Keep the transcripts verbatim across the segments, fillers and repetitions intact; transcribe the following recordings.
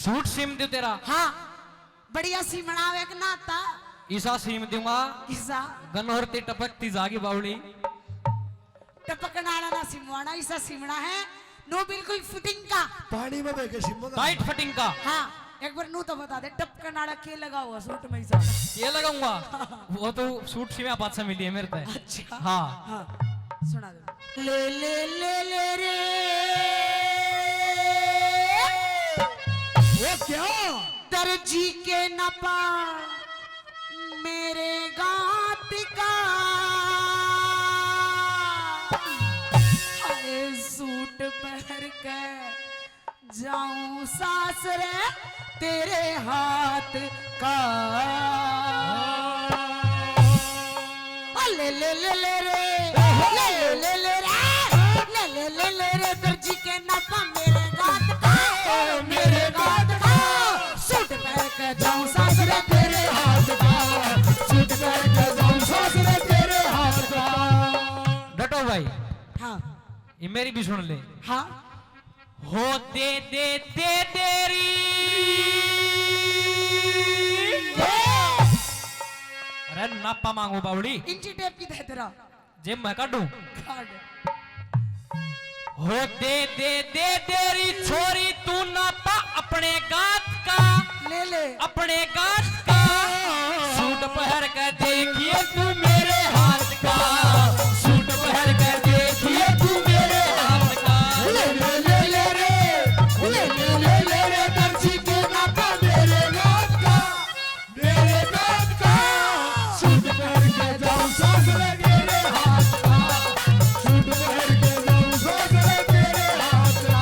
सूट सीम दे तेरा। हाँ, बढ़िया सीमना आवे कि ना आता। ईसा सीम दूंगा। ईसा। गनोर ते टपकती जागी बावली। टपकना वाला ना सिमवाना, ईसा सीमना है। नो, बिल्कुल फिटिंग का। पानी में बह के सीमोगा। टाइट फिटिंग का। हाँ, एक बार नू तो बता दे, टपकन आला के लगा हुआ सूट में ईसा? ये लगाऊंगा। वो तो सूट सीमे पाछा मिली है मेरे पे। अच्छा। हाँ। हाँ, सुना दे। ले ले ले ले रे। वो क्या? दर्जी के नपा मेरे गात का। हाय सूट पहन के जाऊं सासरे तेरे हाथ का। ओ ले ले ले ले रे, ले ले ले ले रे, ले ले ले ले रे, दर्जी के नापा मेरे गात का, मेरे गात का। सूट पहन के जाऊं सासरे तेरे हाथ का, सूट पहन के जाऊं सासरे तेरे हाथ का। डटो भाई। हाँ। ये मेरी भी सुन ले। हाँ। हो दे दे दे देरी। अरे नापा मांगू बावड़ी। इंची टेप की दे तेरा। जेब में काढूं। काढ। हो दे दे दे देरी छोरी तू नापा अपने गात का। ले ले। अपने गात का। सूट पहन के देखिए तू मेरे हाथ का। सूट पहन के देखिए तू मेरे हाथ का। ले ले ले ले रे, ले ले ले ले रे, दर्जी के नापा मेरे गात का, मेरे गात का। सूट पहन के जाऊं सासरे तेरे हाथ का, सूट पहन के जाऊं सासरे तेरे हाथ का।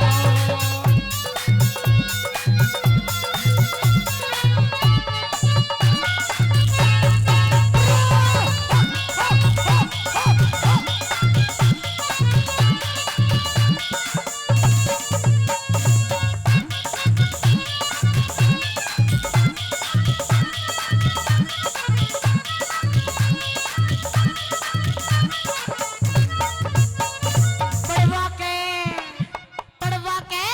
पड़वा के, पड़वा के,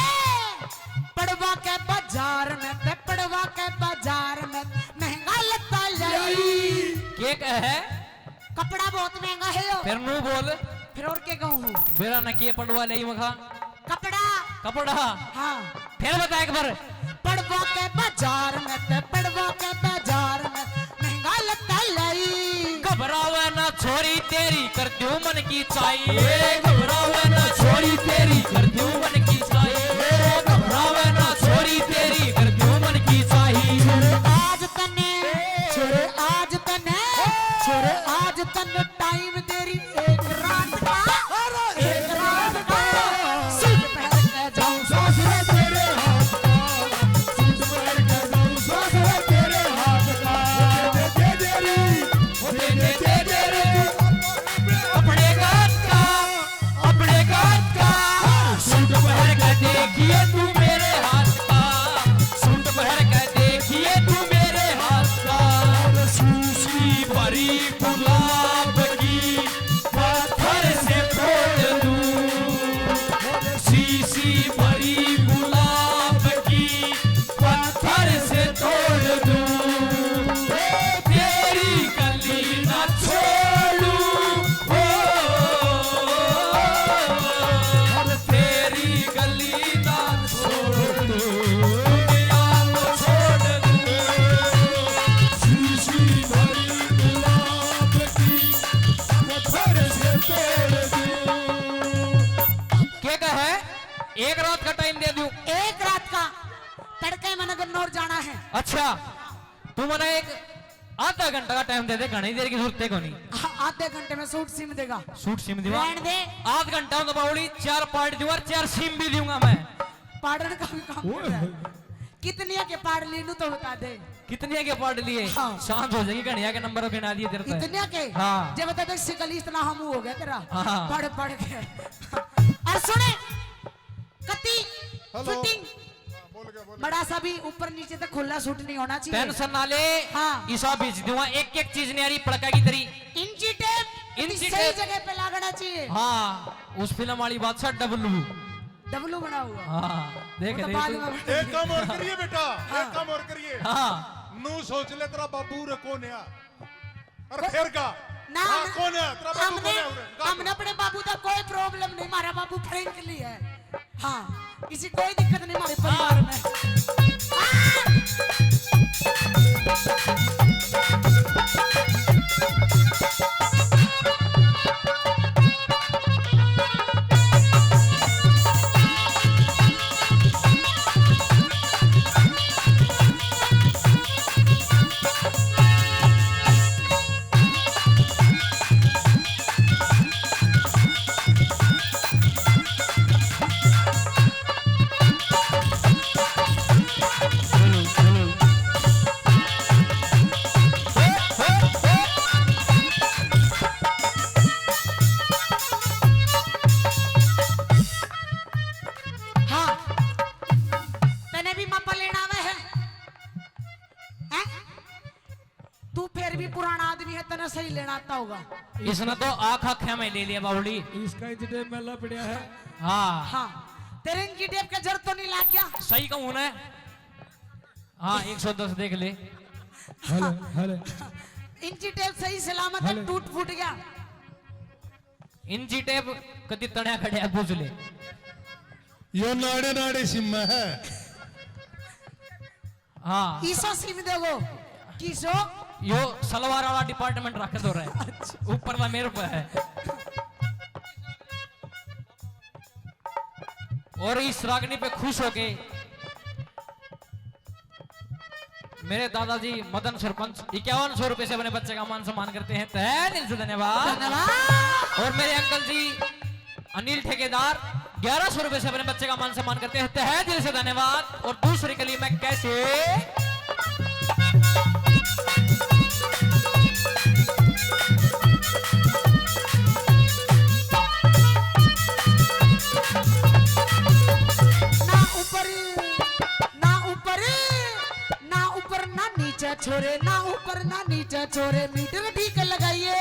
पड़वा के बाजार में ते, पड़वा के बाजार में महंगा लत्ता लाई। के कहे? कपड़ा बहुत महंगा है यो। फिर नू बोल। फिर और के कहूँ? बेरा न किए पड़वा ले मखा। कपड़ा। कपड़ा। हाँ। फिर बता एक बार। पड़वा के बाजार में ते, पड़वा के बाजार में महंगा लत्ता लाई। घबरावे ना छोरी तेरी कर दूं मन की चाई। ए, घबरावे ना छोरी तेरी कर दूं मन की चाई। ए, घबरावे ना छोरी तेरी कर दूं मन की चाई। छोरे आज तने, छोरे आज तने, छोरे आज तने टाइम देरी एक रात का, एक रात का। सूट पहन के जाऊं सासरे तेरे हाथ का, सूट पहन के जाऊं सासरे तेरे हाथ का। दे दे दे रे, दे दे दे दे रे, अपने गात का, अपने गात का। सूट पहन के देखिए तू मेरे हाथ का, सूट पहन के देखिए तू मेरे हाथ का। शीशी भरी गुलाब की पत्थर से तोड़ दूं, शीशी भरी गुलाब की पत्थर से तोड़ दूं, तेरी गली ना छोड़ूं, ओ, तेरी गली ना छोड़ दूं, दुनिया को छोड़ दूं, शीशी भरी गुलाब की पत्थर से तोड़ दूं। के कहे? एक रात का टाइम दे दूं। एक रात का। तड़के मने गन्नौर जाना है। अच्छा, तू मने एक आधा घंटा का टाइम दे दे, घणी देर की जरूरत है कोनी। आ-, आधे घंटे में सूट सीम देगा। सूट सीम देगा? रहन दे। आध घंटा में तो बावली चार पाड़ दूंगा और चार सीम भी दूंगा मैं। पाड़न का भी काम कर रहा है। कितनिया के पाड़ ली नू तो बता दे। कितनिया के पाड़ लिए? हाँ। शांत हो जाएगी, घणिया के नंबर गिना दिए तेरे पे। इतनिया के? हाँ। जब बता दे शिकल इतना हमू हो गया तेरा। हाँ। पढ़ पढ़ के। और सुने, कति हेलो। फिटिंग। हाँ, बोल गया, बोल गया। बड़ा सा भी ऊपर नीचे तक खुला सूट नहीं होना चाहिए। टेंशन ना ले। हाँ। ईसा भेज दूंगा, एक एक चीज न्यारी पड़का की तेरी। इंची टेप इंची सही टेप। जगह पे लागना चाहिए। हाँ, उस फिल्म वाली बात सा डब्लू। डब्लू बना हुआ। हाँ। देख वो तो रही बाल तू। में एक काम और करिए बेटा, हाँ। एक काम और करिए। हाँ। नू सोच ले, तेरा बाबू रे कौन है? अरे फिर का? ना, हाँ, ना। कौन है? तेरा बाबू हमने, कौन है उरे? हमने अपने बाबू का कोई problem नहीं, हमारा बाबू frankly है। हाँ, किसी कोई दिक्कत नहीं हमारे परिवार में। हाँ। हाँ, तने भी मापा लेना आवे है, हैं? तू फिर भी पुराना आदमी है, तने सही लेना आता होगा। इसने तो आँख आँख्या में ले लिया बावली। इसका इंच टेप मैला पड़ा है। हाँ। हाँ, तेरे इंची टेप का जर तो नहीं लग गया? सही कहूँ ना? हाँ, एक सौ दस देख ले। Hello, hello. इंची टेप सही सलामत है, हेलो। टूट फूट गया। इंची टेप कदी तण्या खड़या पूछ ले। यो नाड़े नाड़े सिम है। हाँ। ईसा सिम देगो। किसो? यो सलवार वाला department रख दो रे। अच्छा। ऊपर ना मेरे पे है। और इस रागनी पे खुश होके मेरे दादाजी मदन सरपंच इक्यावन सौ रुपए से अपने बच्चे का मान सम्मान करते हैं, तहे दिल से धन्यवाद। धन्यवाद। और मेरे अंकल जी अनिल ठेकेदार ग्यारह सौ रुपए से अपने बच्चे का मान सम्मान करते हैं, तहे दिल से धन्यवाद। और दूसरी कली में कैसे ना ऊपर, ना ऊपर, ना ऊपर ना नीचे छोरे, ना ऊपर ना नीचे छोरे, मीटर ठीक लगाइए।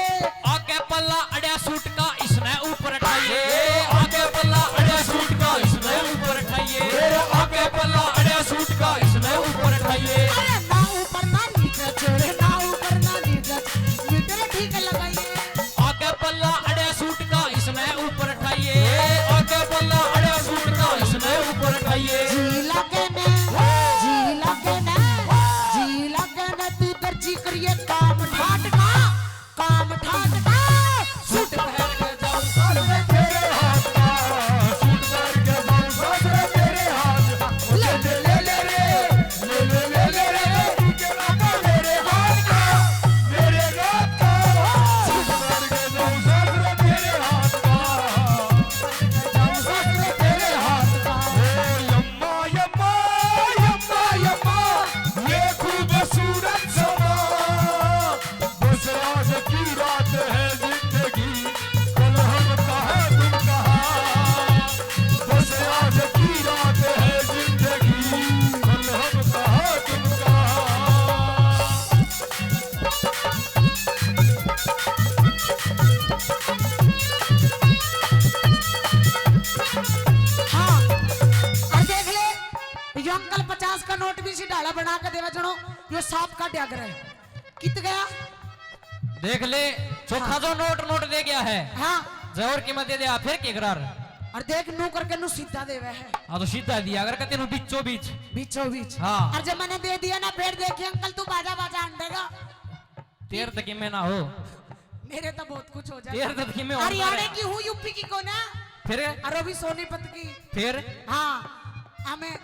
आगे पल्ला अड़या सूट का, इसने ऊपर उठाइए। आगे पल्ला अड़या सूट का, इसने ऊपर उठाइए। मेरा आगे पल्ला अड़या सूट का, इसने ऊपर उठाइए। अरे ना ऊपर ना नीचे छोरे, ना ऊपर ना नीचे, मीटर ठीक लगाइए। आगे पल्ला अड़या सूट का, इसने ऊपर उठाइए। आगे पल्ला अड़या सूट का, इसने ऊपर उठाइए। जी लागे ने, जी लागे ने, जी लागे ने, तू दर्जी करिए काम ठाट का, काम ठाट का। सूट पहन के जाऊं सामने तेरे हाथ का, सूट पहन के जाऊं सामने तेरे हाथ का। ले, ले, ले, ले रे, ले, ले, ले, ले रे, तू के लागा मेरे हाथ का, मेरे हाथ का। सूट पहन के जाऊं सामने तेरे हाथ का, जाऊं सामने तेरे हाथ का। ओ यम्मा, यम्मा, यम्मा, यम्मा, ये खूबसूरत समा। बस आज की रात है जिंदगी, कल हम कहाँ तुम कहाँ। बस आज की रात है जिंदगी, कल हम कहाँ तुम कहाँ। हाँ, और देख ले, यो अंकल पचास का नोट भी इसी ढाला बना के देवे जणो, यो सांप का ड्यागर है। कित गया? देख ले, चोखा हाँ। जो नोट, नोट दे गया है। हाँ। जय और कीमत दे दिया, फिर के करार? और देख, नू करके नू सीधा देवे है। हाँ, तो सीधा दिया अगर कहते नू बीचों बीच। बीचों बीच। हाँ। और जब मैंने दे दिया ना, फिर देखिए अंकल, तू बाजा बाजा अंडेगा। तेरे तक में ना हो। मेरे तो बहुत कुछ हो जाता। तेरे तक में होता हरियाणा है। की हूँ, यूपी की को ना। फिर? और अभी सोनीपत की। फिर? हाँ, हमें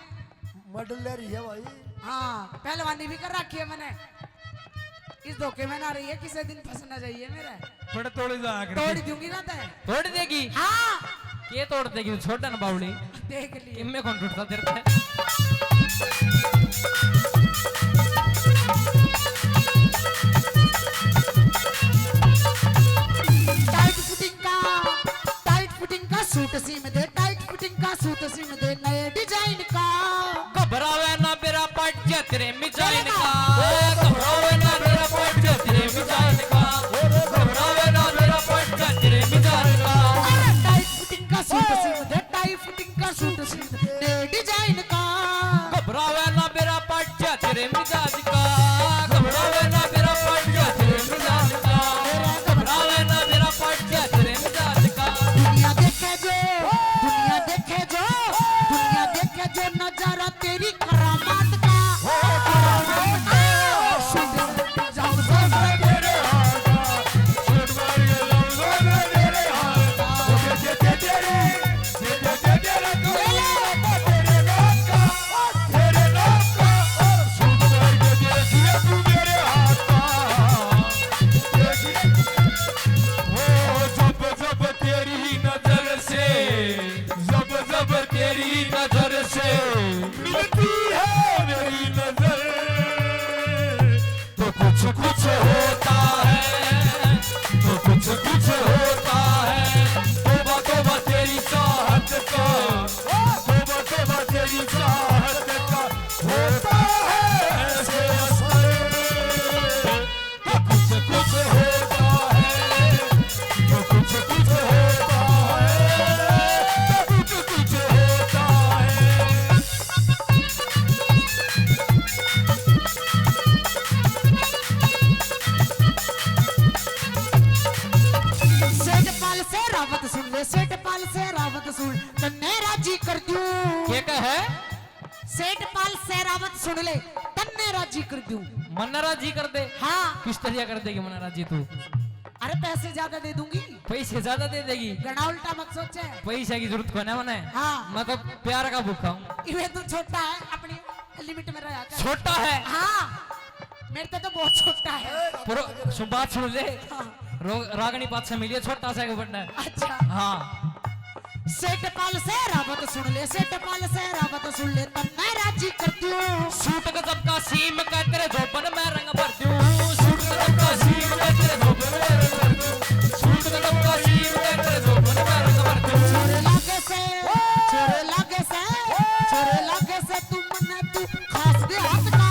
मॉडल ले रही है भाई। हाँ, पहलवानी भी कर रखी है मैंने। इस धोखे में ना रही है, किसी दिन फंस ना जाइए मेरे। बड़े तोड़े जा आखिर तोड़ में। दूंगी ना तै। तोड़ देगी? हाँ। ये तोड़ देगी, छोड़ ना बावली। देख लिए। इनमें कौन टूटता तेरे से? टाइट फिटिंग का, टाइट फिटिंग का सूट सीम दे, टाइट फिटिंग का सूट सीम दे, नए डिजाइन का। घबरावे ना मेरा पाटिया तेरे मिजाइन का। ओ, घबरावे ना मेरा पाटिया तेरे मिजाइन का। ओ, घबरावे ना मेरा पाटिया तेरे मिजाइन का। अरे टाइट फिटिंग का सूट सीम दे, टाइट फिटिंग का सूट सीम दे, नए डिजाइन मिलती है मेरी नजर, तो कुछ कुछ होता है, तो कुछ कुछ होता है। तौबा तौबा तेरी चाहत का, तौबा तौबा तेरी चाहत का, होता है ऐसे असर। तो कुछ कुछ होता है, तो कुछ कुछ होता है, तो कुछ कुछ होता है। सेठ पाल से रावत सुन ले, सेठ पाल से रावत सुन, तन्ने राजी कर दूं। के कहे? सेठ पाल से रावत सुन ले, तन्ने राजी कर दूं। मन्ने राजी कर दे? हाँ। किस तरिया कर देगी मन्ने राजी तू? अरे, पैसे ज्यादा दे दूंगी। पैसे ज्यादा दे देगी? घणा उल्टा मत सोचे। पैसे की जरूरत कोने मने। हाँ। मैं तो प्यार का भूखा हूँ। ये तो छोटा है, अपनी लिमिट में रहा कर। छोटा है? हाँ, मेरे तो, तो बहुत छोटा है। पर सु-, बात सुन ले। हाँ। रो-, रागनी पाछे मिली है, छोटा सा एक बटन है। अच्छा। हाँ। सेठ पाल से रावत सुन ले, सेठ पाल से रावत सुन ले, तब मैं राजी कर दूं। सूट गजब का सीम के तेरे जोबन में रंग भर दूं। सूट गजब का सीम के तेरे जोबन में रंग भर दूं। सूट गजब का सीम के तेरे जोबन में रंग भर दूं। छोरे लागे से, छोरे लागे से, छोरे लागे से तू मन्ने तू खास दे हाथ का